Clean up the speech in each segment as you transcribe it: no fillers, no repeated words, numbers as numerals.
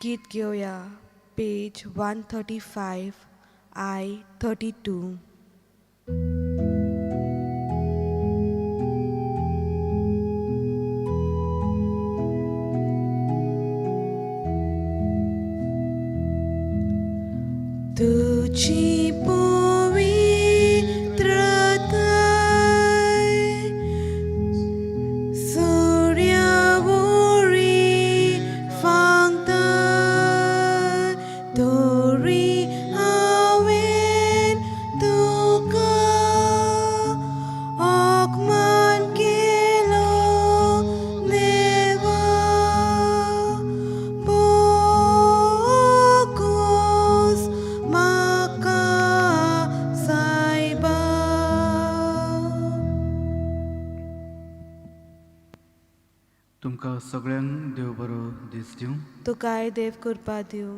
गीत घेवया पेज 135 I 32. तुजी पवित्रताय सुर्यावरी फांकता तरी हांवें तुका अपमान केलो देवा बोगोस म्हाका सायबा. तुमकां सगळ्यांक देव बरो दीस दिवं. तुकाय देव कृपा दिवं.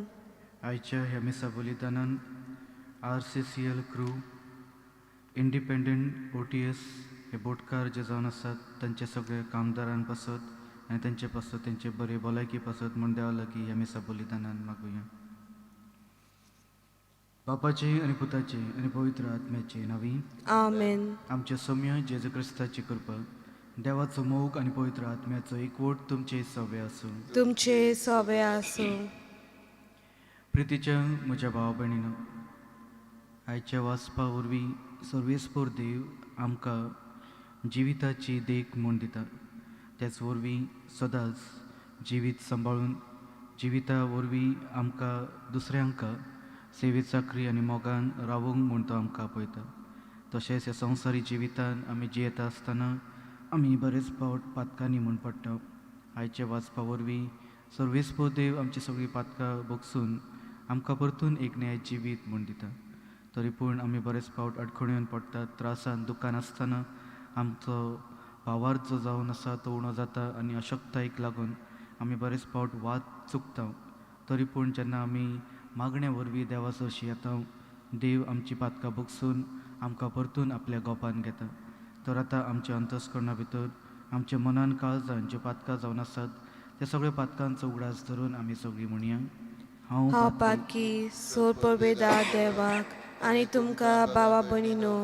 आयच्या ह्या मिसा बलिदानान RCCL crew, independent OTS हे बोटकार जे जावन आसात तांचे सगळे कामदारां पासत आनी तांचे पासत तेंचे बरे भलायकी पासत म्हूण देवा लागीं ह्या मिसा बलिदानान मागुया. बापाचे आनी पुताचे आनी पवित्र आत्म्याचे नांवी. आमेन. आमच्या सोम्या जेजू क्रिस्ताची कृपा, देवाचो मोग आनी पवित्र आत्म्याचो एकवट तुमचे सवे आसूं. तुमचे सोवे आसूं. प्रितीच्या म्हज्या भाव भयणीनो, आयच्या वाचपा वरवीं सर्वेस्पोर देव आमकां जिविताची देख म्हूण दिता. त्याच वरवीं सदांच जिवीत सांबाळून जिविता वरवीं आमकां दुसऱ्यांक सेवे चाकरी आनी मोगान रावूंक म्हूण तो आमकां आपयता. तशेंच ह्या संवसारी जिवितान आमी जियेता आसतना आमी बरेच फावट पातकांनी म्हूण पडटा. आयच्या वाचपा वरवीं सर्वेस्पोर देव आमची सगळीं पातकां भोगसून आमकां परतून एक न्याय जिवीत म्हूण दिता. तरी पूण आमी बरेच फावट अडखणून पडटात. त्रासान दुखान आसतना आमचो भावार्थ जो जावन आसा तो उणो जाता आनी अशक्तायेक लागून आमी बरेच फावट वाद चुकता. तरी पूण जेन्ना आमी मागण्या वरवीं देवा सरशी येता, देव आमची पातकां भोगसून आमकां परतून आपल्या गोपान घेता. तर आतां आमच्या अंतस्करणा भितर आमच्या मनान काळजान ज्यो पातकां जावन आसात त्या सगळ्या पातकांचो उगडास धरून आमी सगळीं म्हणया. हांव हांव पातकी सोर पळयता देवाक आनी तुमकां भावा भयणीनो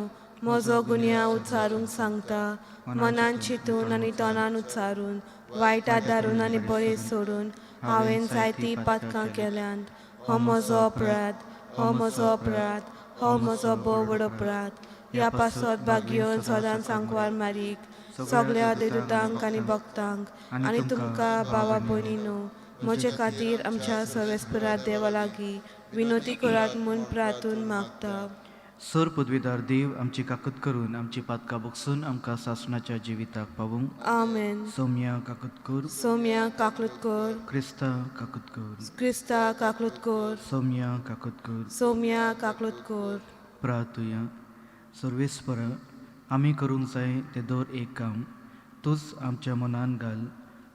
म्हजो गुन्यांव उच्चारूंक सांगता. मनान चिंतून आनी तोंडान उच्चारून, वायट आदारून आनी बरें सोडून हांवें जायतीं पातकां केल्यांत. हो म्हजो अपराध, हो म्हजो अपराध, हो म्हजो भोव व्हड अपराध. ह्या पासत भाग्योन सदांच सांकवार मारीक, सगळ्या देदूतांक आनी भक्तांक आनी तुमकां भावा भयणीनो म्हजे खातीर आमच्या सर्वेस्परा देवा लागीं विनोती करात म्हूण प्रार्थून मागता. सर पदवीदार देव आमची काकत करून आमची पातकां भोगसून आमकां सासणाच्या जिविताक पावूंक. आमेन. सोम्या काकत कर. सोम्या काकलूत कर. क्रिस्ता काकत कर. क्रिस्ता काकलूत कर. सोम्या काकत कर. सोम्या काकलूत कर. प्रार्थुया. सर्वेस्पर, आमी करूंक जाय तें दर एक काम तूंच आमच्या मनान घाल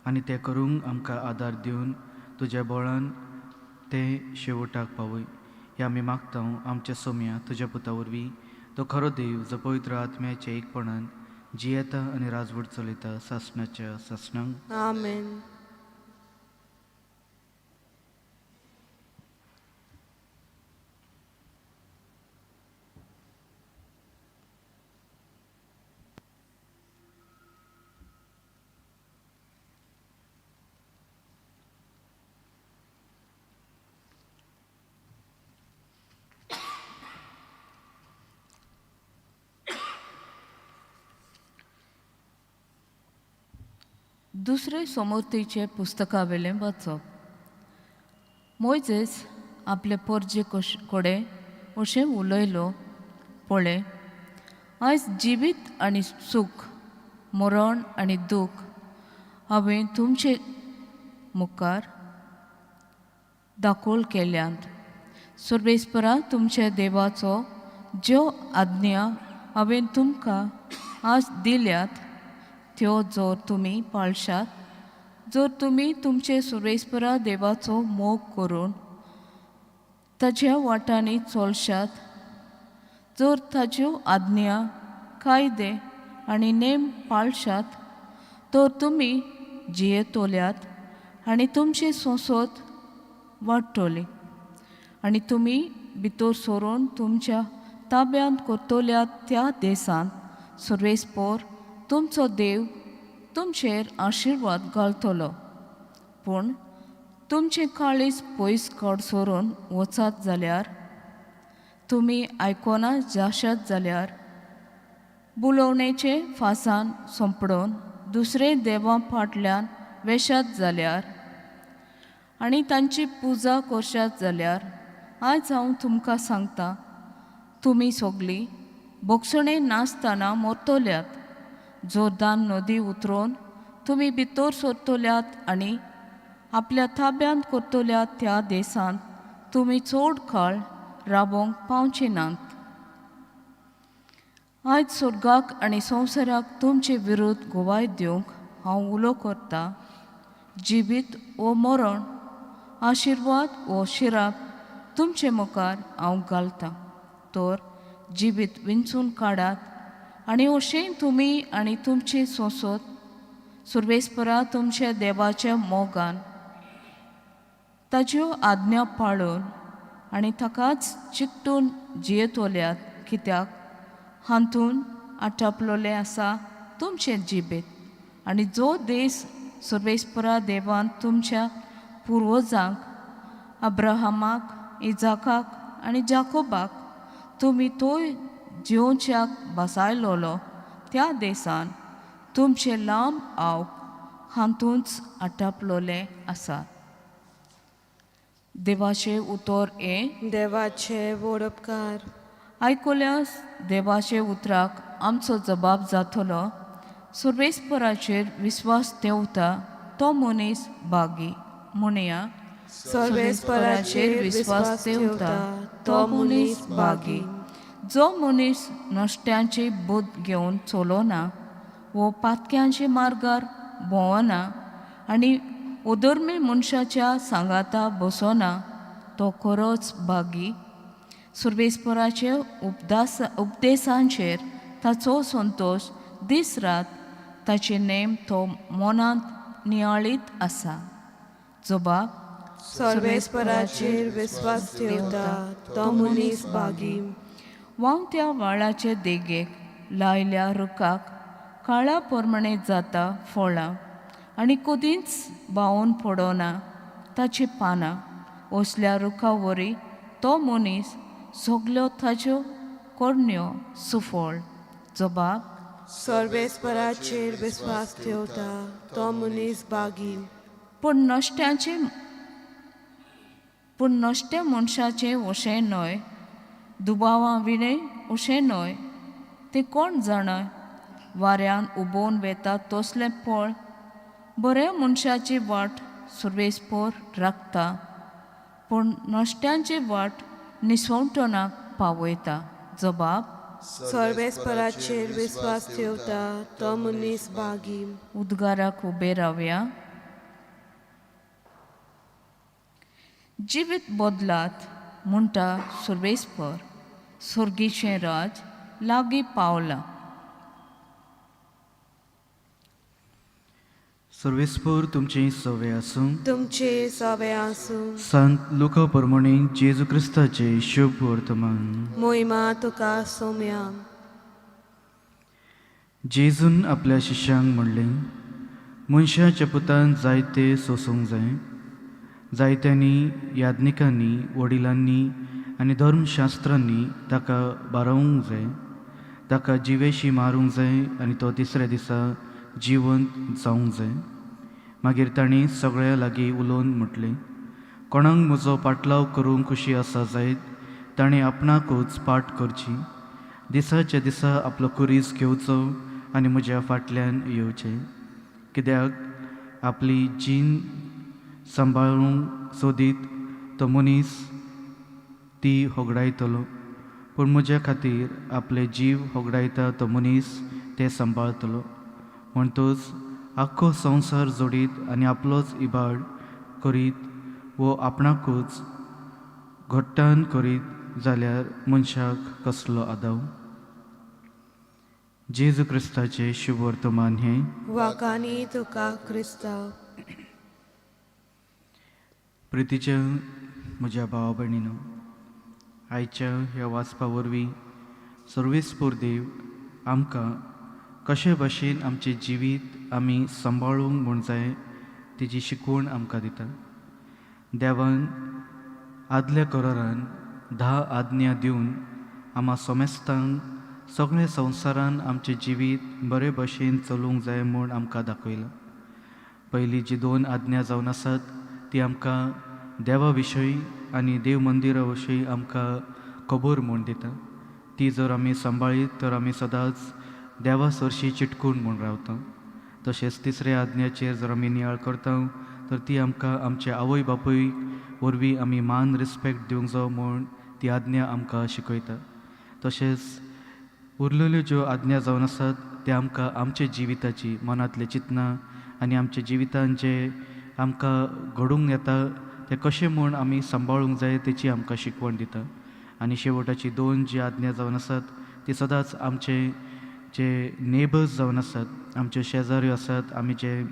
आनी तें करूंक आमकां आदार दिवन तुज्या बळान तें शेवटाक पावय. हें आमी मागता आमच्या सोम्या तुज्या पुता वरवीं, तो खरो देव जो पवित्र आत्म्याच्या एकपणान जियेता आनी राजवट चलयता सासणाच्या सासणांक. आमेन. दुसरे समोरतीचे पुस्तकावेलें वाचप. मोयजेस आपले पोरजे कडेन अशें उलयलो, पळय आयज जिवीत आनी सूख, मरण आनी दूख हांवें तुमचे मुखार दाखोल केल्यांत. सर्वेस्परा तुमच्या देवाचो ज्यो आज्ञा हांवें तुमकां आज दिल्यात त्यो जर तुमी पाळशात, जर तुमी तुमचे सुरेस्परा देवाचो मोग करून ताज्या वाटांनी चलशात, जर ताज्यो आज्ञा, कायदे आनी नेम पाळशात, तर तुमी जियेतल्यात आनी तुमचें संसद वाडटली आनी तुमी भितर सरून तुमच्या ताब्यांत करतल्या त्या देशांत सर्वेस्पोर तुमचो देव तुमचेर आशिर्वाद घालतलो. पूण तुमचें काळीज पयस कड सरून वचात जाल्यार, तुमी आयकोना जाशात जाल्यार, बुलोवणेचे फासान सोंपडोवन दुसरे देवां फाटल्यान वेशात जाल्यार आनी तांची पुजा करशात जाल्यार, आयज हांव तुमकां सांगता, तुमी सगळीं भोगसणे नासतना मरतल्यात. जोर्दान नदी उतरोवन तुमी भितर सरतल्यात आनी आपल्या ताब्यांत करतल्यात त्या देशांत तुमी चड काळ राबोवंक पावचे नात. आयज स्वर्गाक आनी संवसाराक तुमचे विरुद्ध गोवाय दिवंक हांव उलो करता. जिवीत वो मरण, आशिर्वाद वो शिराप तुमचे मुखार हांव घालतां. तर जिवीत विंचून काडात आनी अशें तुमी आनी तुमची संसद सुर्वेस्परा तुमच्या देवाच्या मोगान ताज्यो आज्ञा पाळून आनी ताकाच चिकटून जियेतल्यात, कित्याक हातून आटापलोलें आसा तुमचें जिबेत. आनी जो देश सर्वेस्परा देवान तुमच्या पुर्वजांक अब्राहमाक, इजाकाक आनी जाकोबाक तुमी तोय जिवोवच्याक बसायलोलो त्या देशान तुमचें लांब आवक हातूंच आटापलोलें आसा. देवाचें उतर हें देवाचे वोडपकार. आयकुल्यास देवाचे उतराक आमचो जबाब जातलो. सर्वेस्पराचेर विस्वास देंवता तो मनीस भागी. म्हणया, सर्वेस्पराचेर विस्वास ठेवता तो मनीस भागी. जो मनीस नश्ट्यांची बुद्द घेवन चलोना वो पातक्यांचे मार्गार भोंवना आनी उदरमी मनशाच्या सांगाता बसना तो खरोच भागी. सर्वेस्पराचे उपदेसांचेर ताचो संतोश दीस रात, ताचे नेम तो मनांत नियाळीत आसा. जबाब, सर्वेस्पराचेर विस्वास ठेवता तो मनीस भागी. व्हांवत्या व्हाळाचे देगेक लायल्या रुखाक काळा प्रमाणे जाता फळां आनी कदींच बावून पडना ताची पानां. असल्या रुखा वरी तो मनीस सगल्यो ताच्यो करण्यो सुफळ. जबाब, सर्वेस्पराचेर विस्वास ठेवता तो मनीस भागी. पूण नश्ट्या मनशाचें अशें न्हय, दुबावा विणें अशें न्हय. तें कोण जाणा, वाऱ्यान उबोवन वेता तसलें फळ बऱ्या मनशाची वाट सुर्वेस्पोर राखता, पूण नश्ट्यांची वाट निसवटणाक पावयता. जबाब, सर्वेस्पराचेर विस्वास ठेवता तो मनीस भागी. उद्गाराक उबे रावया. जिवीत बदलात म्हणटा सर्वेस्पर, सर्गीचें राज लागीं पावलां. सर्वेस्पोर तुमचें सवे आसूं. तुमचे सवे आसूं. संत लुका प्रमाणे जेजू क्रिस्ताचें शुभ वर्तमान. मोहिमा तुका सोम्या. जेजून आपल्या शिष्यांक म्हणलें, मनशाच्या पुतान जायते सोसूंक जाय. जायत्यांनी याज्ञिकांनी, वडिलांनी आनी धर्मशास्त्रांनी ताका बारोवंक जाय, ताका जिवेशी मारूंक जाय आनी तो तिसऱ्या दिसा जिवंत जावंक जाय. मागीर तांणी सगळ्या लागीं उलोवन म्हटलें, कोणाक म्हजो पाटलाव करूंक खुशी आसा जायत ताणें आपणाकूच पाट करची, दिसाच्या दिसा आपलो कुरीस घेवचो आनी म्हज्या फाटल्यान येवचें. कित्याक आपली जीण सांबाळूंक सोदीत तो मनीस ती होगडायतलो, पूण म्हज्या खातीर आपले जीव होगडायता तो मनीस ते सांबाळतलो. म्हणटूच आख्खो संवसार जोडीत आनी आपलोच इबाड करीत वो आपणाकूच घट्टान करीत जाल्यार मनशाक कसलो आदाव. जेजू क्रिस्ताचें शुभ वर्तमान हें. वाकानी तुका क्रिस्तांव. प्रितीच्या म्हज्या भावा भयणीनो, आयच्या ह्या वाचपा वरवीं सर्वेस्पोर देव आमकां कशे भाशेन आमचें जिवीत आमी सांबाळूंक म्हूण जाय तेजी शिकवण आमकां दिता. देवान आदल्या करारान 10 आज्ञा दिवन आमा सोमेस्तांक सगळ्या संवसारान आमचें जिवीत बरे भशेन चलूंक जाय म्हूण आमकां दाखयलां. पयलीं जी 2 आज्ञा जावन आसात ती आमकां देवा विशयी आनी देव मंदिरा विशयी आमकां खबर म्हूण दिता. ती जर आमी सांबाळीत तर आमी सदांच देवा सरशी चिटकून म्हूण रावता. तशेंच तिसऱ्या आज्ञाचेर जर आमी नियाळ करता तर ती आमकां आमचे आवय बापूय वरवीं आमी मान रिस्पेक्ट दिवंक जावो म्हूण ती आज्ञा आमकां शिकयता. तशेंच उरलेल्यो ज्यो आज्ञा जावन आसात त्यो आमकां आमच्या जिविताची मनांतली चिंतनां आनी आमच्या जिवितान जे आमकां घडूंक येता तें कशें म्हूण आमी सांबाळूंक जाय तेची आमकां शिकवण दिता. आनी शेवटाची 2 जी आज्ञा जावन आसात ती सदांच आमचे जे नेबर्स जावन आसात, आमचे शेजाऱ्यो आसात, आमी जे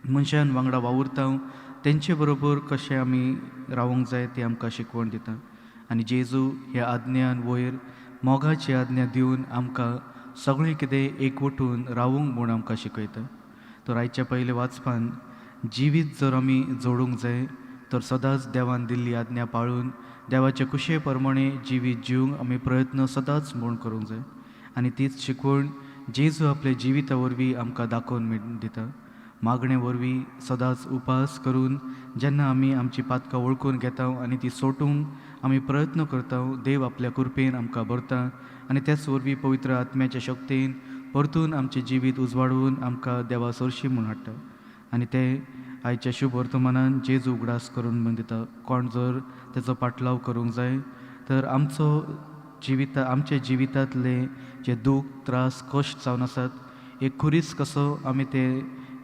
मनशान वांगडा वावुरता तेंचे बरोबर कशें आमी रावूंक जाय ती आमकां शिकवण दिता. आनी जेजू ह्या आज्ञान वयर मोगाची आज्ञा दिवन आमकां सगळें कितें एकवटून रावूंक म्हूण आमकां शिकयता. तर आयच्या पयल्या वाचपान जिवीत जर आमी जोडूंक जाय तर सदांच देवान दिल्ली आज्ञा पाळून देवाचे कुशे प्रमाणे जिवीत जिवंक आमी प्रयत्न सदांच म्हूण करूंक जाय. आनी तीच शिकवण जेजू आपल्या जिविता वरवीं आमकां दाखोवन दिता. मागणे वरवीं सदांच उपास करून जेन्ना आमी आमची पातकां वळखून घेता आनी ती सोटूंक आमी प्रयत्न करता, देव आपल्या कृपेन आमकां भरता आनी त्याच वरवीं पवित्र आत्म्याच्या शक्तीन परतून आमचें जिवीत उजवाडून आमकां देवा सरशी म्हूण हाडटा. आनी ते आयच्या शुभ वर्तमानान जेजू उगडास करून म्हूण दिता. कोण जर तेचो पाटलाव करूंक जाय तर आमचो जिविता आमच्या जिवितांतले जे दूख त्रास कश्ट जावन आसात एक खुरीस कसो आमी ते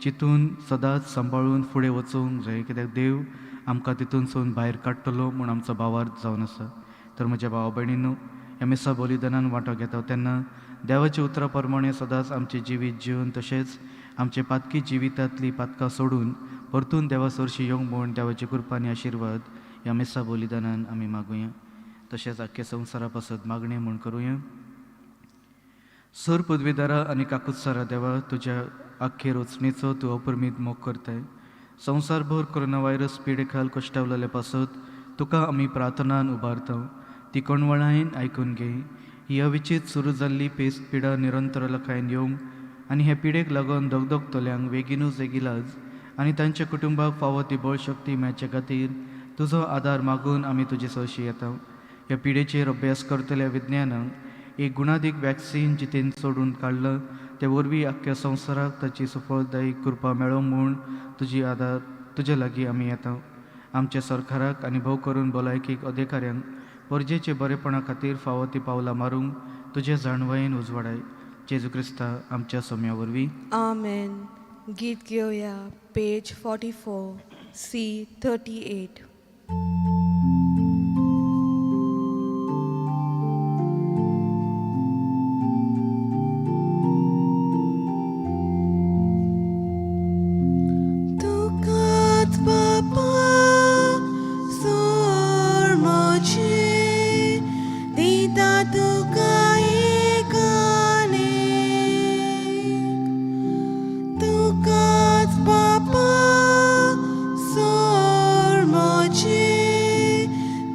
चिंतून सदांच सांबाळून फुडें वचूंक जाय, कित्याक देव आमकां तितूनसून भायर काडटलो म्हूण आमचो भावार्थ जावन आसा. तर म्हज्या भावा भयणीनू, ह्या मिसा बलिदानान वांटो घेता तेन्ना देवाच्या उतरा प्रमाणे सदांच आमचें जिवीत जिवन तशेंच आमचे पातकी जिवितांतली पातकां सोडून परतून देवा सरशी येवंक म्हूण देवाची कृपा आनी आशिर्वाद ह्या मिसा बलिदानान आमी मागुया. तशेंच आख्ख्या संवसारा पासत मागणें म्हूण करुया. सर पदवेदारा आनी काकुत्सारा देवा, तुज्या आख्खे रचणेचो तूं अपरमीत मोग करताय. संवसारभर कोरोना व्हायरस पिडे खाल कश्टावलेले पासत तुका आमी प्रार्थनान उबारता. ती कोणवळायन आयकून घे. ही अविचीत सुरू जाल्ली पेस्त पिडा निरंतर लखायन येवंक आनी हे पिडेक लागून दगदगतल्यांक बेगिनूच एक आनी तांच्या कुटुंबाक फावो ती बळशक्ती मेळचे खातीर तुजो आदार मागून आमी तुजे सरशी येता. ह्या पिडेचेर अभ्यास करतल्या विज्ञानाक एक गुणादीक वॅक्सीन जितेन सोडून काडलं ते वरवीं आख्ख्या संवसाराक ताची सफळदायी कृपा मेळोवंक म्हूण तुजी आदार तुजे लागीं आमी येता. आमच्या सरकाराक आनी भोव करून भलायकीक अधिकाऱ्यांक गरजेचे बरेपणा खातीर फावो ती पावलां मारूंक तुजे जाणवायेन उजवाडाय. जेजू क्रिस्ता आमच्या सोम्या वरवीं आमेन. गीत घेवया पेज 44 C 38. तुकाच बापा सोड म्हजें दिता तुका एक आनीक. तुकाच बापा सोड म्हजें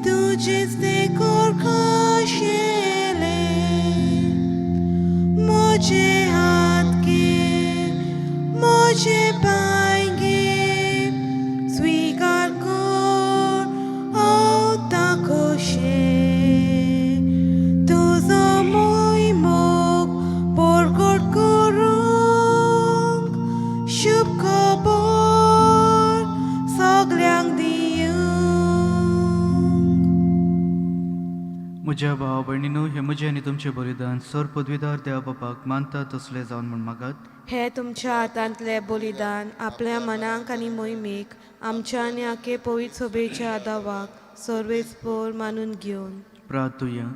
तुजेच देखोर खाशेलें. म्हजे हात घे म्हजे पांय घे स्विकार कर हांव खोशेन. तुजो मोय मोग परगट करूंक शुभ खबर सगल्यांक दिवंक. म्हज्या भाव भयणीनू, हें म्हजें आनी तुमचें बलिदान सर पदवीदार देवा बापाक मानता तसलें जावन म्हूण मागात. हे तुमच्या हातांतलें बलिदान आपल्या मनाक आनी मोहिमेक आमच्या आनी आखे पवित्र सभेच्या आदावाक सर्वेस्पोर मानून घेवन प्रार्थुया.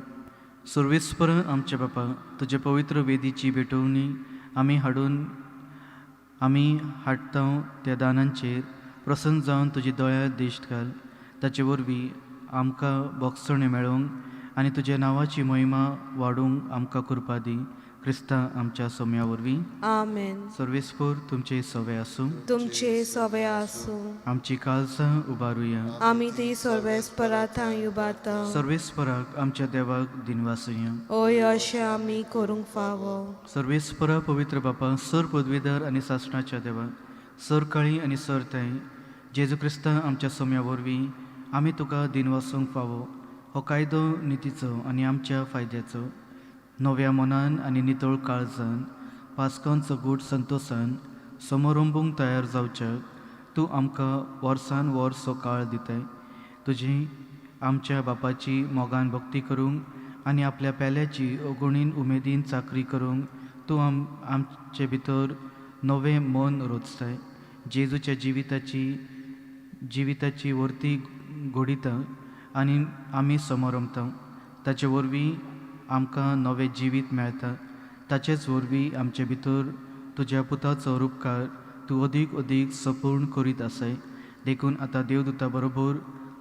सर्वेस्पर आमच्या बापा, तुजे पवित्र वेदीची भेटवणी आमी हाडून आमी हाडटा त्या दानांचेर प्रसन्न जावन तुजी दोळ्यार दिश्ट घाल. ताचे वरवीं आमकां बोगसणें मेळोवंक आनी तुज्या नांवाची महिमा वाडोवंक आमकां कृपा दी. क्रिस्ता आमच्या सोम्या वरवीं. आमेन. सर्वेस्पोर तुमचे सवे आसूं. तुमचे सवे आसूं. आमची काळजां उबारुया. आमी ती सर्वेस्परा थंय उबारता. सर्वेस्पराक आमच्या देवाक दिनवासुया. ओय अशें आमी करूंक फावो. सर्वेस्परा पवित्र बापा, सर पदवीधर आनी सासणाच्या देवा, सर काळी आनी सर ताई, जेजू क्रिस्ता आमच्या सोम्या वरवीं आमी तुका दिनवासूंक फावो. हो कायदो नितीचो आनी आमच्या फायद्याचो. नव्या मनान आनी नितळ काळजान पास्कांचो गूट संतोसान समरंबूंक तयार जावच्याक तूं आमकां वर्सान वर्स हो काळ दिताय. तुजी आमच्या बापाची मोगान भक्ती करूंक आनी आपल्या पेल्याची अगुणीन उमेदीन चाकरी करूंक तूं आमचे भितर नवें मन रोचताय. जेजूच्या जिविताची वर्ती घडयता आनी आमी समरंबता. ताचे वरवीं आमकां नवें जिवीत मेळटा. ताचेच वरवीं आमचे भितर तुज्या पुताचो रुपकार तूं अदीक अदीक सपूर्ण करीत आसाय. देखून आतां देवदूता बरोबर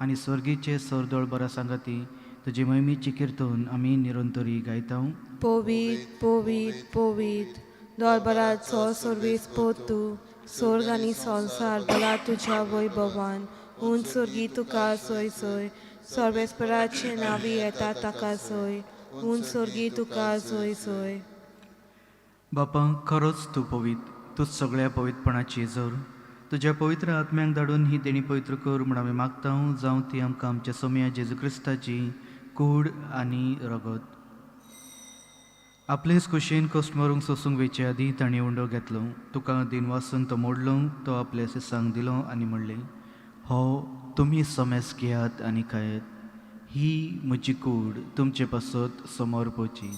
आनी स्वर्गीचे सरदळ बरा सांगाती तुजे महिमेची किर्तन आमी निरंतरी गायता. पवीत पवीत पवीत दरबाराचो सर्वेस पोतू, स्वर्ग आनी संवसार भला तुज्या वैभवान. उंच स्वर्गी तुका सोय सोय, सर्वेस्पराचे नांवी येता ताका सोय, उंच स्वर्गी तुका सोय सोय. बापा, खरोच तूं पवीत, तूं सगळ्या पवित्रपणाची जर. तुज्या पवित्र आत्म्यांक धाडून ही देणी पवित्र कर म्हूण आमी मागता. जावं ती आमकां आमच्या सोम्या जेजू क्रिस्ताची कूड आनी रगत. आपलेच कुशीन कश्ट मरूंक सोसूंक वेचे आदीं ताणें उंडो घेतलो, तुका दिनवासून तो मोडलो, तो आपल्या शिसांक दिलो आनी म्हणलें, हो तुमी समेस घेयात आनी खायात, ही म्हजी कूड तुमचे पासत समोर पोवची.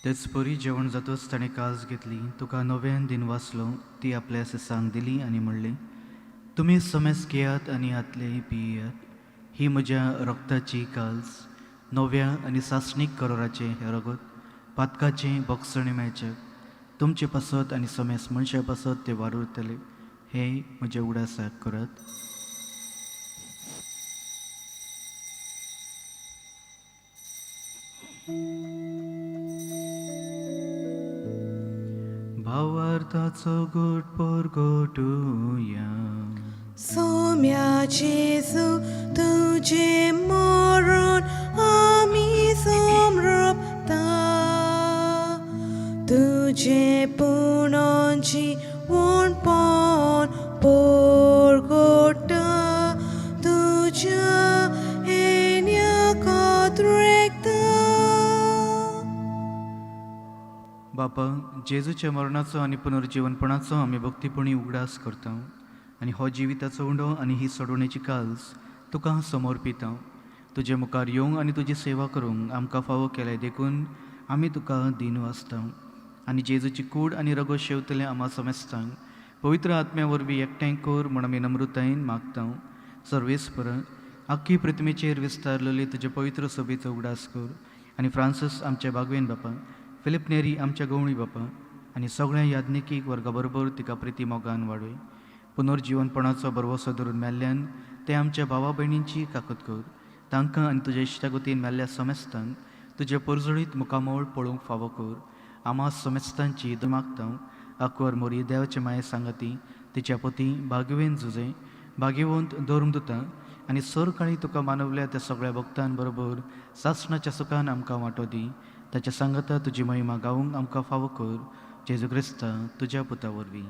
तेच परी जेवण जातच ताणें काज घेतली, तुका नव्यान दिन वाचलो, ती आपल्या शिसांक दिली आनी म्हणलें, तुमी समेस घेयात आनी हातले पियात, ही म्हज्या रक्ताची काल्स, नव्या आनी सासणीक करोराचें हें रगत, पातकाचें बोगसणें मेळचें तुमचे पासत आनी समेस मनशा पासत ते वारुरतले. हें म्हज्या उडासाक करात. भावार्थाचो गोट परगटुया. सोम्या जेजू तुजें मरण आमी समर्पता, तुजें पुणोंची उणपण परगटा, तुज्या हेन्या कत्रेकता. बापा, जेजूच्या मरणाचो आनी पुनर्जीवनपणाचो आमी भक्तीपणी उगडास करता आनी हो जिविताचो उंडो आनी ही सोडवणेची काल्स तुका समर्पिता. तुजे मुखार येवंक आनी तुजी सेवा करूंक आमकां फावो केलें देखून आमी तुका दीन वाचता. आनी जेजूची कूड आनी रगत शेवतले आमा समेस्तांक पवित्र आत्म्या वरवीं एकठांय कर म्हूण आमी नम्रतायेन मागता. सर्वेस्पर, आख्खी पृथ्वीचेर विस्तारलेली तुजे पवित्र सभेचो उगडास कर आनी फ्रांसीस आमच्या बागवेन बापा, फिलीप नेरी आमच्या गवळी बापा आनी सगळ्या याज्ञिकीक वर्गा बरोबर तिका प्रिती मोगान वाडय. पुनर्जिवनपणाचो भरवसो धरून मेल्ल्यान ते आमच्या भावा भयणींची काकत कर. तांकां आनी तुज्या इश्टागतीन मेल्ल्या समेस्तांक तुजें परजळीत मुखामळ पळोवंक फावो कर. आमा समेस्तांची मागता. आकवर मोरी देवाचे माये सांगाती तिच्या पती भाग्यवेन जुजे भाग्यवंत धर्मदुता आनी सरकाळी तुका मानवल्या त्या सगळ्या भक्तां बरोबर सासणाच्या सुखान आमकां वांटो दी. ताच्या सांगाता तुजी महिमा गावूंक आमकां फावो कर. जेजू क्रिस्ता तुज्या पुता वरवीं.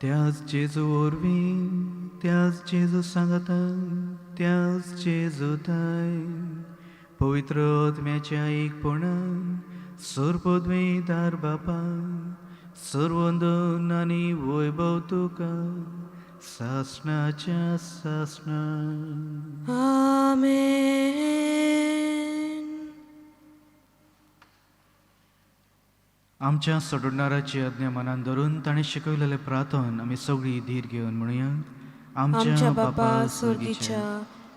त्याच जेजू वरवीं, त्याच जेजू सांगाता, त्याच जेजू ताय पवित्र आत्म्याच्या एकपणान सर्वपदवीदार बापा, सर्वंदन आनी वैभव तुका सासणाच्या सासणा. आमेन. आमच्या सोडणाराची आज्ञा मनान धरून ताणें शिकयलेलें प्रार्थन आमी सगळीं धीर घेवन म्हणुया. आमच्या बापा स्वर्गीच्या,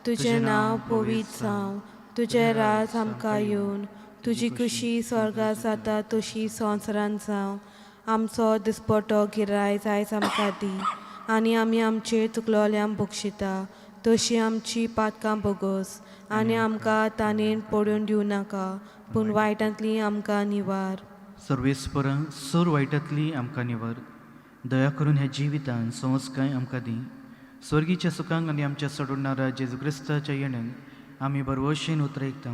तुजें नांव पवित्र जावं, तुजें राज आमकां येवन, तुजी खुशी स्वर्गार जाता तशी संवसारांत जावं. आमचो दिसपटो गिरायज आयज आमकां दी, आनी आमी आमचे चुकलोल्यांक बक्षिता तशी आमची पातकां भोगोस, आनी आमकां ताणेन पडून दिवं नाका, पूण वायटांतली आमकां निवार. सर्वेस्परा सोर वायटांतली आमकां निवार. दया करून ह्या जिवितान संस्काय आमकां दी. स्वर्गीच्या सुखांक आनी आमच्या सोडणारा जेजू क्रिस्ताच्या येण्यान आमी बरवशेन उतरयता,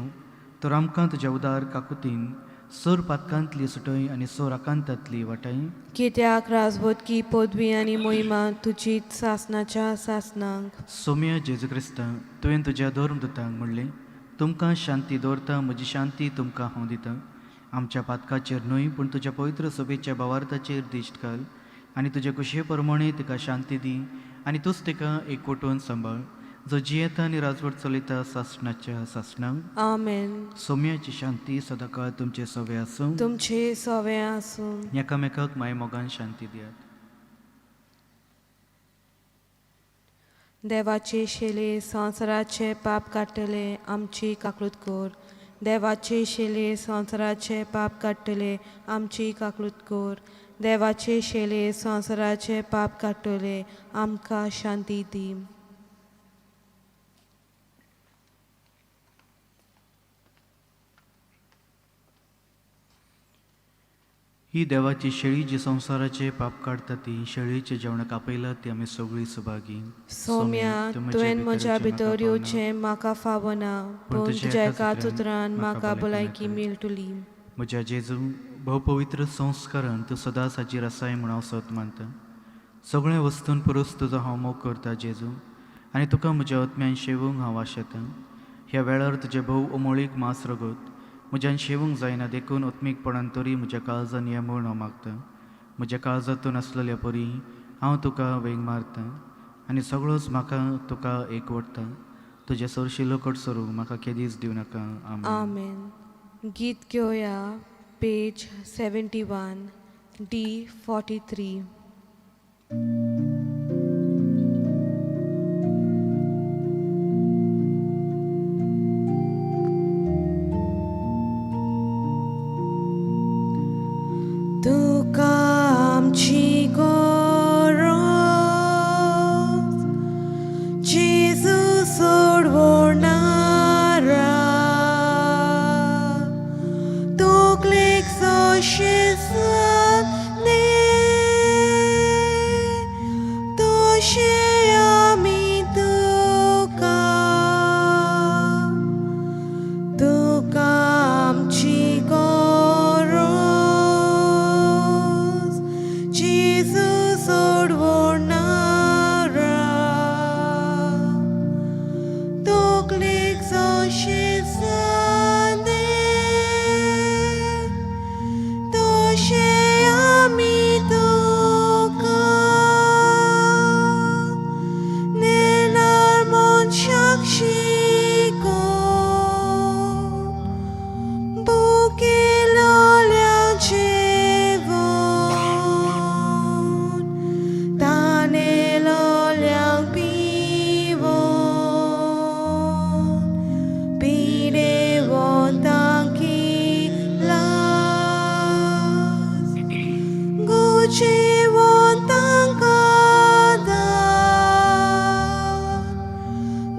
तर आमकां तुज्या उदार काकुतीन सोर पातकांतली सुटय आनी सोर आकांतांतली वाटाय. कित्याक राजबोधकी पदवी आनी मोहिमा तुजी सासनाच्या सासनाक. सोम्या जेजू क्रिस्ता, तुवें तुज्या धर्मदूतांक म्हणलें, तुमकां शांती दवरता, म्हजी शांती तुमकां हांव दितां. आमच्या पातकाचेर न्हय पूण तुज्या पवित्र सभेच्या भावार्थाचेर दिश्ट घाल आनी तुजे कुशे प्रमाणे तिका शांती दी, आनी तूंच तिका एकवटून सांबाळ, जो जियेता आनी राजवट चलयता सासणाच्या सासणाक. आमेन. सोम्याची शांती सदांकाळ तुमचे सवे आसूं. तुमचे सवे आसूं. एकामेकाक माय मोगान शांती दियात. देवाचे शेले संवसाराचे पाप काडटले, आमची काकळूत कर. देवाचे शेले संवसाराचे पाप काडटले, आमची काकळूत कर. देवाचे शेले संवसाराचे पाप काडटले, आमकां शांती दी. ही देवाची शेळी जी संवसाराचे पाप काडटा ती शेळीचे जेवणाक आपयला ती आमी सगळीं सुभागी. सोम्या, तुवें म्हज्या भितर येवचें म्हाका फावना, पूण तुज्या एकाच उतरान म्हाका भलायकी मेळटली. म्हज्या जेजू, भोवपवित्र संस्कारान तूं सदांच हाजीर आसाय म्हूण हांव सत मानता. सगळ्या वस्तून परस तुजो हांव मोग करता जेजू, आनी तुका म्हज्या आत्म्यान शेवूंक हांव आशेतां. ह्या वेळार तुजें भोव उमळीक मांस रगत म्हज्यान शेवूंक जायना, देखून आत्मीकपणान तरी म्हज्या काळजान ये म्हूण हांव मागता. म्हज्या काळजांतून आसलेल्या परी हांव तुका वेंग मारता आनी सगळोच म्हाका तुका एकवटता. तुजें सरशिलो कडसरूंक म्हाका केदीच दिवं नाका. आमेन. आमेन. गीत घेवया पेज 71 D 43. तुका आमची गरज जेजू सोडवणारा, तकलेक सोशे सादने तशें आमी तुका. तुका आमची गरज जेजू सोडवणारा, तकलेक सोशे सादे तशें आमी तुका. नेणार मनशाक शिकोवन भुकेलोल्या जेवण, तानेलोल्यांक पिवोन, पिडेवंतांक इलाज, गुजेवंतांक आदार,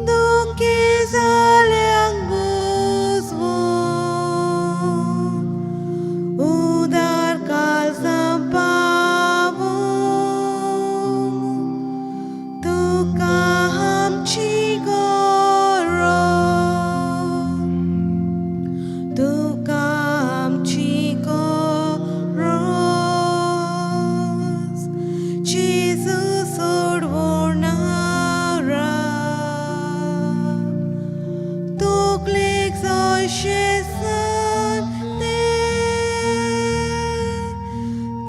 दुखी जाल्यांक बुजवोन, उदार काळजां पावोवंक तुका आमची गरज, तुका आमची गरज जेजू सोडवणारा, तकलेक सोशे सादे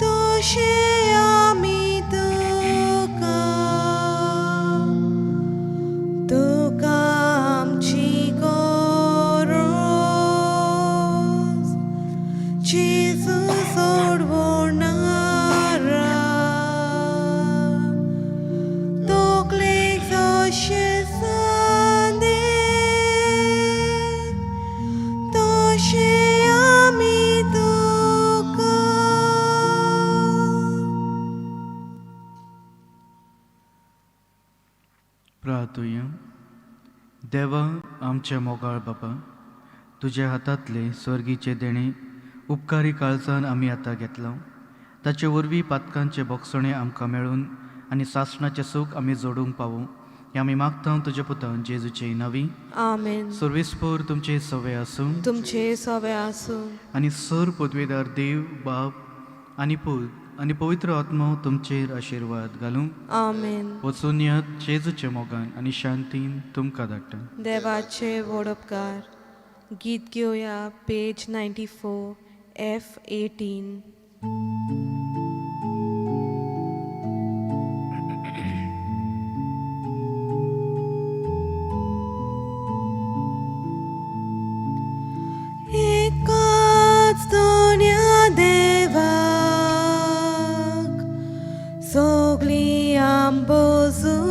तशें आमी तुका. तुका आमची गरज जेजू सोडवणारा, तकलेक सोशे सादे कशें आमी तुका. प्रार्थुया. देवा आमच्या मोगाळ बापा, तुज्या हातांतले स्वर्गीचे देणे उपकारी काळजान आमी आतां घेतलां. ताचे वरवीं पातकांचे बोगसणे आमकां मेळून आनी सासणाचें सूख आमी जोडूंक पावूं हें आमी मागता तुज्या पुतान जेजूचे नवी. आमेन. सर्वेस्पोर तुमचे सवे आसूं. तुमचे सवे आसूं. आनी सर पदवेदार देव बाप आनी पूत आनी पवित्र आत्मो तुमचेर आशिर्वाद घालूं. आमेन. वचून यात जेजूच्या मोगान आनी शांतीन तुमकां धाडटा. देवाचे व्हड उपकार. गीत घेवया पेज 94 F 18. एकाच दोन्या देवाक सगळीं आंबोजुया.